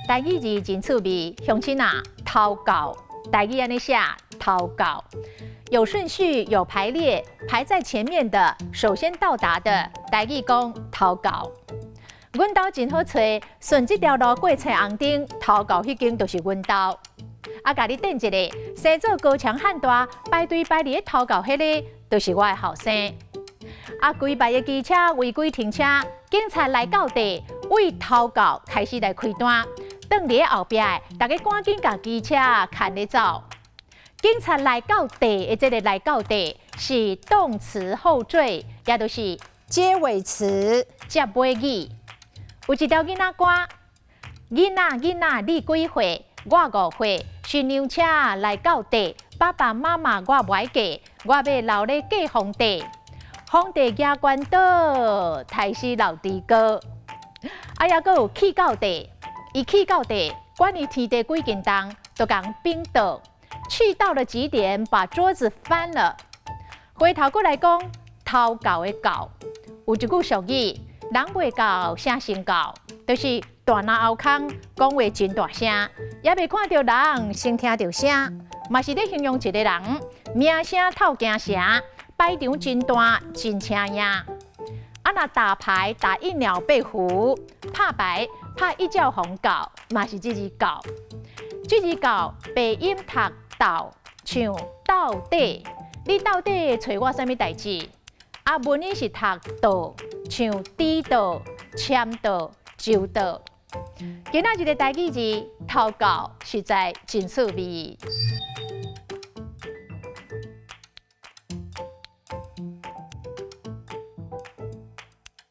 台語字真趣味，鄉親啊，頭到，台語按呢寫，頭到，有順序有排列，排在前面的，首先到達的，台語講頭到。阮兜真好揣，順這條路過青紅燈，頭到彼間就是阮兜。啊，共你轉一下，生做高強漢大，排隊排佇咧頭到彼个，就是我的後生。啊，規排的機車違規停車，警察來到地，位頭到開始來開單，轉佇咧後壁的，逐家趕緊共機車牽咧走。警察來到地的這个來到地是動詞後綴，也就是結尾詞結尾語。有一條囡仔歌，囡仔囡仔你幾歲？我5歲。巡娘車來到地，爸爸媽媽我無愛嫁，我欲留咧嫁皇帝。皇帝舉關刀，刣死老豬哥。啊，猶閣有去到地，伊去到地，管伊天地幾斤重，都共反倒。去到了極點，把桌子翻了。回頭過來講，頭到的到，有一句俗語，人未到，聲先到，就是大嚨喉空，講話真大聲，猶未看著人，先聽著聲，嘛是咧形容一个人名聲透京城，排場真大，真請贏。啊，若打牌打一鳥被胡，拍牌拍一隻予人告，嘛是這字到。這字到白音讀到，像到底，你到底揣我啥物代誌？啊，文音是讀到，像知道、簽到、周到。今仔日的台語字頭到，實在真趣味。